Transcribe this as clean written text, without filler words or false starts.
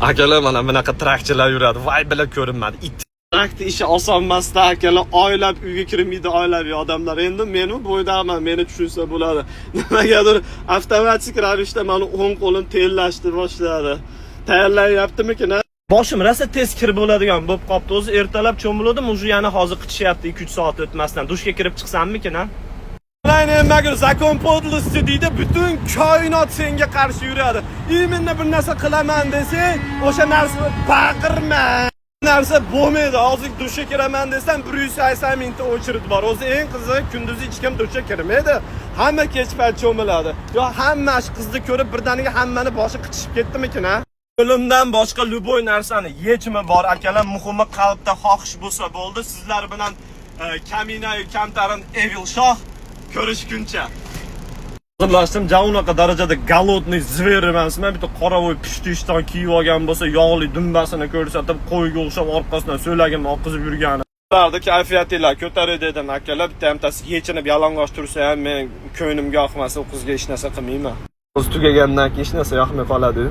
Akalar, mana bunaqa trakchilar yuradi. Voy, bila ko'rinmadi. It. Traktni ishi oson emasda, akalar, oylab uyga kirmaydi, oilaviy odamlar. Endi meni bo'ydaman, meni tushunsa bo'ladi. Nimagadir avtomatik ravishda mani o'ng qo'lim terlashni boshladi. Tayyorlanyaptimikin, a? Boshim rosa tez kir bo'ladigan bo'lib qolibdi. O'zi ertalab cho'mildim, уже yana hozir qichishyapti 2-3 soat o'tmasdan. Dushga kirib chiqsammikin, a? Nimaga "Закон подлости" deydi, butun koinot senga qarshi yuradi. Именно bir narsa qilaman desang, o'sha narsa baqirma. Narsa bo'lmaydi. Hozir dushga kiraman desam, 180 mingta очередь bor. O'zi eng qizig'i, kunduzi hech kim dushga kirmaydi. Hamma kech payt cho'miladi. Yo hamma shu qizni ko'rib, birdaniga hammani boshi qichishib ketdimikin, a? O'limdan boshqa любой narsani yechimi bor, akalar. Muhimi, qalbda xohish bo'lsa bo'ldi. Sizlar bilan kaminayu kamtarin Evil Shoh, ko'rishguncha. Hozirlashdim, ja unaqa darajada голодный зверь emasman. Bitta qoravoy pushti ishton kiyib olgan bo'lsa, yog'li dumbasini ko'rsatib, qo'yga o'xshab orqasidan so'lagimni oqizib yurgani. Ularni kayfiyatinglar ko'taray dedim, akalar. Bitta hamtasi yechinib yalang'och tursa ham, men ko'nglimga yoqmasa, u qizga hech narsa qilmayman. O'zi tugagandan keyin hech narsa yoqmay qoladi.